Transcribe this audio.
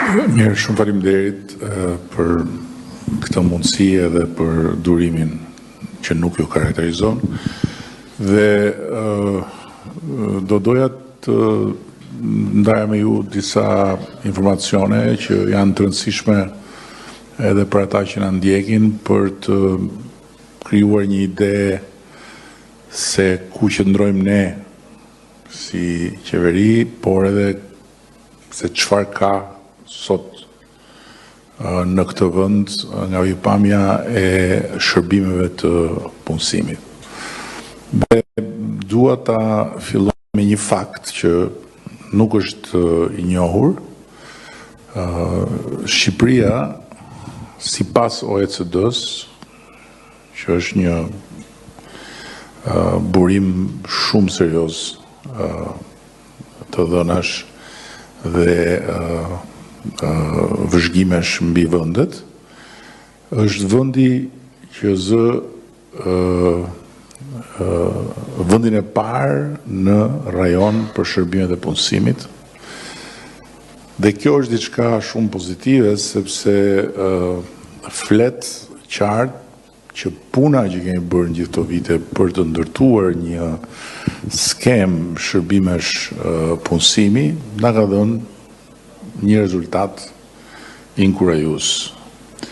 Mirë, shumë faleminderit për këtë mundësi edhe për durimin që nuk ju karakterizon. Dhe do doja të ndaja me ju disa informacione që janë të rëndësishme edhe për ata që na ndjekin për të krijuar një ide se ku qëndrojmë ne si qeveri, por edhe se çfarë ka sot në këtë vend nga pikëpamja e shërbimeve të punësimit. Dhe dua ta filloj me një fakt që nuk është i njohur. Shqipëria, sipas OECD-s, që është një burim shumë serioz të dhënash dhe vëzhgimesh mbi vendet, është vendi që zë vendin e parë në rajon për shërbimet e punësimit. Dhe kjo është diçka shumë pozitive sepse flet qartë që puna që kemi bërë në gjithë këto vite për të ndërtuar një skemë shërbimesh punësimi na ka dhënë një rezultat inkurajues.